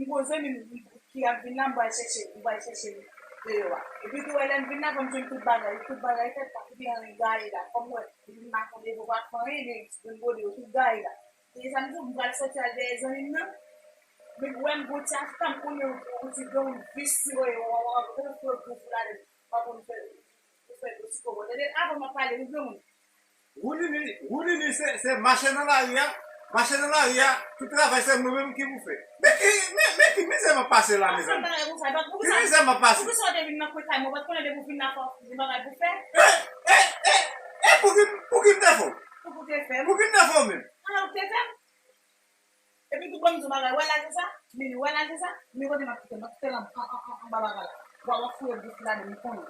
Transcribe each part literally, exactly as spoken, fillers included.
Yon zanmi m ki ap vin la, m pral chèche, m pral chèche l deyò a. Epi tou, wè, lè m vin la, fò m jwenn tout bagay, tout bagay fèt, pa gen anyen gaye la. Fò m wè, li vin makonde, pa fè anyen, men m gode yo tout gaye la. Se sa m di w, m pral sòti al dèyè zanmi m nan. Men wè m gon ti afka, m konnen yon ti granmoun visye, wè, wè, wè, wè, wè, wè, wè, pa konn fè, pou fè gwo ti kòb. Tande, avan m ap pale, wi, granmoun. Woulini, Woulini, se, se mache nan lari a, mache nan lari a, tout travay se mwen menm ki pou fè. Men ki, men, men ki mizè m ap pase la, mezanmi? Ki mizè m ap pase? Poukisa w te vin nan kwen kay mwen, ou pa t konnen depi w vin la fò w gen bagay pou fè? E, e, e, e, pou ki, pou ki m te fè w? Pou ki w te fè m? Pou ki m te fè w menm? Ala w te fè m? Epi tou ban m di w bagay, wè lajan sa, men wè lajan sa, men kote m ap kite l, m ap kite l an, an, an, an, anba bagay la. W ap, w ap fouye bouf ladan m konnen.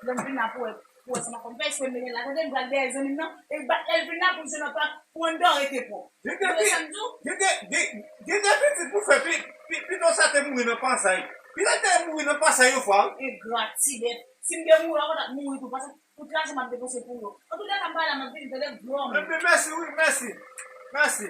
Lè m vin la pou wè, pou wè sa m ap fè. M fè eksprè m mennen l la, tande, m pral dèyè zanmi m nan, e bat lè l vin la pou l jwenn anpa, pou ann dò rete pran. Gen de, gen de, gen, gen de pitit pou fè, pi, pi, pito sa te mouri nan pansay. Pito te mouri nan pansay yon fwa, wi. Engra, ti bèt. Si m te mouri, w ap mouri tou, paske Tout lajan m ap depanse pou yo. Antouka, m pa la, m ap vin, tande, granm. Ebyen, mèsi, wi, mèsi. Mèsi.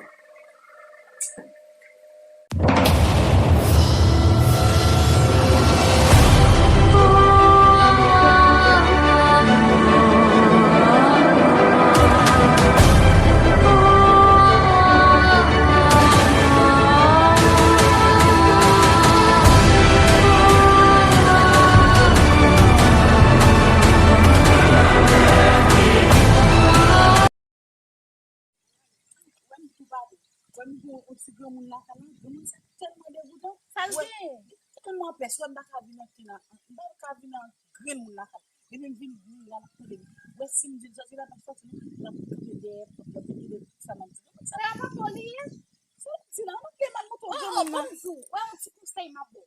Wè m tou pale. Wè m gen yon ti granmoun lakay la. Granmoun sa tèlman degoutan. Sa l genyen? Li tèlman anpès. Wè m pa ka vin antre nan, m pa ka vin nan granmoun lakay. Depi m vin vin la, l ap tande m. Wè si m di l sòti la, l ap sòti, l ap kanpe dèyè pòt la, pou tande sa m ap di. Granmoun sa. Se pa pa li ye. Sa w di la, w ap gen mal mouton granmoun nan. Oh, oh, ban m di w, wè yon ti konsèy m ap ba w.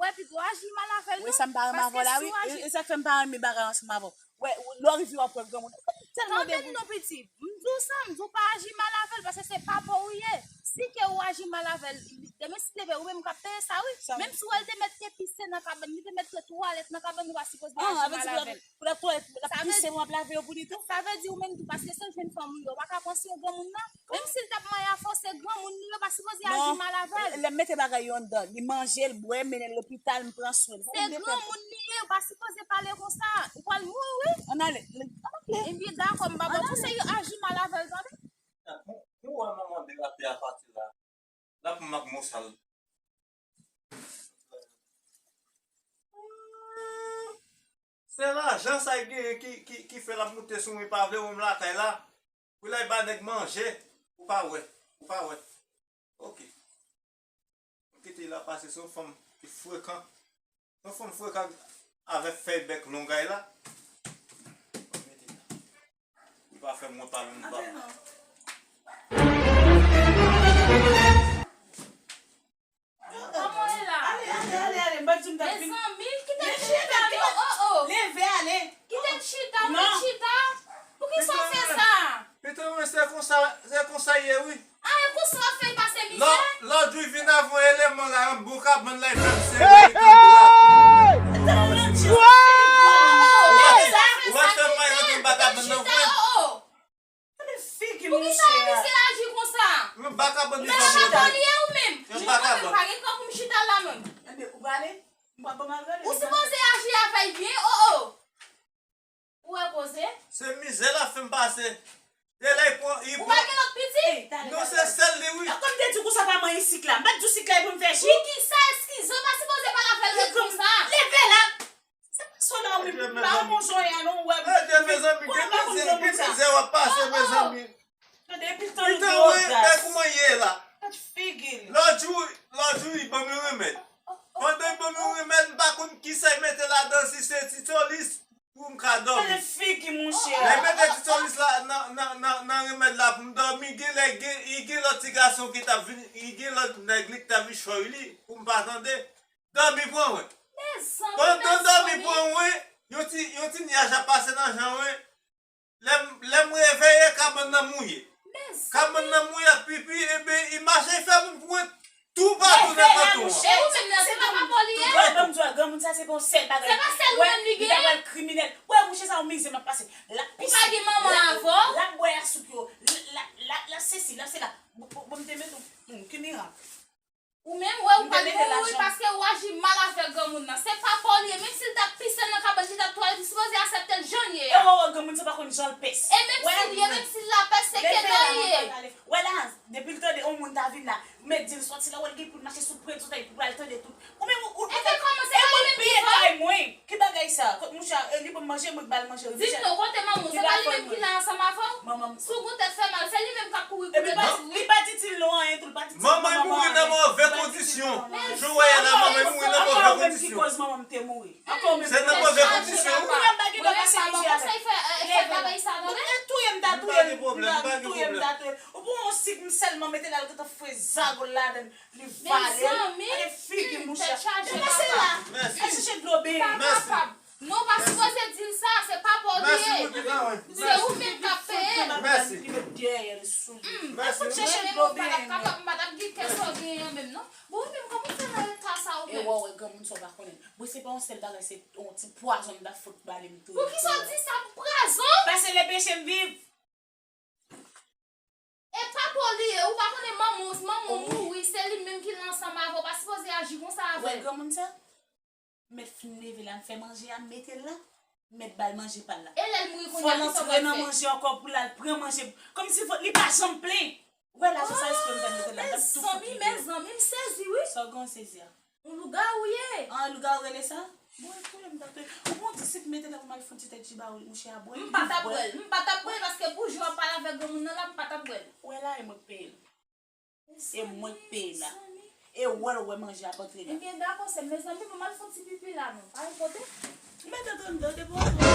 Wè, pito aji mal avè l, non. Wi, sa m pa renmen avè w la, wi. E, e sa k fè m pa renmen bagay ansanm avè w. Wè, lè w rive w ap wè granmoun tèlman degou. Tande m non, pitit. M di w sa, m di w pa aji mal avè l, paske se papa w ou ye. Si ke ou aji mal avè l, demen si l leve, ou menm k ap peye sa, wi. Menm si w wè l te mèt te pise nan kabann, li te mèt fè twalèt nan kabann, ou pa sipoze aji mal avè l. Pou l ap twalèt, l ap pise, w ap lave yo pou li tou. Sa vle di ou menm tou, paske se jèn fanm ou ye, ou pa ka pran swen granmoun nan. Menm si l t ap manyen afè w, se granmoun li ye, ou pa sipoze aji mal avè l. Non, lè m mete bagay yo anndan, li manje, l bwè, mennen l lopital, m pran swen l. Se granmoun li ye, ou pa sipoze pale konsa. Ou pral mouri, wi. Ann ale, ann ale. Ebyen, dakò, m pa ba w konsèy, aji mal avè l, tande? Ou wè manman derape a pati la. L ap mank mo sal. Se lajan sa l genyen ki, ki, ki fè l ap moute sou mwen, pa vle wè m lakay la. Pou l al ba nèg manje, ou pa wè, ou pa wè. Oke. M kite l ap pase, se yon fanm ki frekan. Yon fanm frekan avèk fèy bèk long ay la. Li pa fè mwen pale m pa. Kòman w ye la? Ale, ale, ale, ale, m pa t di m t ap vin. Mezanmi, kite m chita non, oh, oh. Leve, ale. Kite m chita, ou vin chita. Poukisa w fè sa? Pito mwen, se konsa, se konsa ye, wi. Ah, e konsa w ap fè l pase mizè? Lò, lòt jou, vin avè yon eleman la, yon bon kabann la, li fè m sere, li fè m dra. Ou pa fè m mal, rantre anba kabann nan vre. Gade figi l, monchè. Poukisa w oblije aji konsa? Yon baka bann li fè m. Ou pa gen kran pou m chita la menm. Ou sipoze aji avè l byen, oh, oh. Ou wè koze? Se mizè l ap fè m pase. E la, li pran, li pran. Ou pa gen lòt pitit? Non, se sèl li, wi. Kòm te di konsa pa manyen sik la. M pa t di w sik la e pou m fè ji? Poukisa, eskize, ou pa sipoze pale avè l ret konsa. Leve la. Se pa sou la, wi, pa yon bon jan w ye a non, ou wè. Mezanmi, gen mizè, gen mizè w ap pase, mezanmi. Tande, epi tan nou gen odasye. Kouman ye la? Gad figi l. Lòt jou, lòt jou, li ban m yon remèd. Pandan li ban m yon remèd, m pa konn kisa li mete ladan, si se titolis, pou m ka dòmi. Gade figi, monchè. Lè li mete titolis la nan, nan, nan, nan remèd la pou m dòmi, genlè gen, li gen lòt ti gason ki t ap vin, li gen lòt nèg li ki t ap vin chòy li, pou m pa tande. Dòmi pran mwen. Pandan dòmi pran mwen, yon ti, yon ti nyaj ap pase nan jan mwen. Lè m, lè m reveye, kabann nan mouye. Kabann nan mouye ak pipi, ebyen, li mache, li fè moun pran toupatou nan kanton an. E ou menm nan, se pa papa w li ye? Ban m di w, granmoun sa se pa yon sèl bagay. Se pa sèl ou menm li genyen? Li ta pral kriminèl. Wè, mouche sa, yon mizè m ap pase. L ap pise. Ou pa gen manman avè w? L ap bwè a soup yo. L ap, l ap, l ap sesi, l ap sela. Bon, bon, m te mete w, hmm, ki mirak. Ou menm, wè, ou pa Mete lajan. Wi, paske ou aji mal avèk granmoun nan. Se pa pa w li ye. Menm si l t ap pise nan kabann, li t ap twalèt, li sipoze aksepte l jan l ye a. E wè, wè, granmoun sa pa konn jan l pès. E menm si l ye, menm si l lapès, se keda l ye. Wè la, depi l tande yon moun ta vin la, ou mèt di l sòti la, wè l gen pou l mache sou pwent zòtèy pou pral tande tout. Ou menm ou, ou, e te kòmanse pa li menm ki fè. Kay mwen. Ki bagay sa? Kot mouche a, e li ban m manje, mwen k ba l manje. Di m non, kote manman w? Se pa li menm ki la ansanm avè w? Si w gon tèt fè mal, se li menm k ap kouri kouri. Epi li pa di ti l non anyen tou, li pa di ti l non. Manman l mouri nan move kondisyon. Jan w wè a la, manman l mouri nan move kondisyon. Ankò ou menm ki koz manman m te mouri. Ankò ou menm ki koz. Se nan move kondisyon. Mwen menm pa gen dwa pase mizè avè l. Leve la. Touye m ta touye l, m ta touye l, m ta touye l. Ou pran yon sik, m sèlman mete la, l gentan foure zagol ladan l. Li vale. Mezanmi, tèt chaje papa. Mèsi. Al chèche dlo benyen. Pa kapab. Non, pa sipoze di l sa, se pa pa w li ye. Se ou menm k ap peye l. Mèsi. Li met dèyè l sou li. Al fout chèche dlo benyen. M pa t ap kapab, m pa t ap gen kè sa w genyen an menm non. Bon, ou menm kòman w fè nan eta sa ou menm? E wè, wè, granmoun sa w pa konnen. Bon, se pa yon sèl bagay, se yon ti pwazon m t ap fout ba li, m touye l. Poukisa w di sa pou pwazon? Pase le peche m viv. E pa pa w li ye, ou pa konnen manman w, manman w mouri, se li menm ki la ansanm avè w, pa sipoze aji konsa avè l. Ou wè granmoun sa? M mèt fin leve la, m fè manje a, m mete l la, m mèt ba l manje pa l la. E lè l mouri kounye a, kisa w pral fè? Fò l antre nan manje ankò pou l al pran manje. Kòmsi fò, li pa janm plen. Ou wè lajan sa eksprè m fè mete l la, m t ap tou fout li deyò. Mezanmi, mezanmi, m sezi wi. Sa w gen w sezi a? Yon lougawou w ye. An, lougawou rele sa? Bon, e touye m ta touye. Ou bon, di si m mete la pou m al fè yon ti tèt jiba mouche a bwè. M pa t ap bwè l. M pa t ap bwè l paske pou jan w ap pale avèk granmoun nan la, m pa t ap bwè l. Ou wè la, e mwen k peye l. E mwen k peye la. E wè l wè manje ap antre la. Ebyen, dakò, sè m, mezanmi, ban m al fè yon ti pipi la non. Pa enpòte. Mete anndan, depi w antre.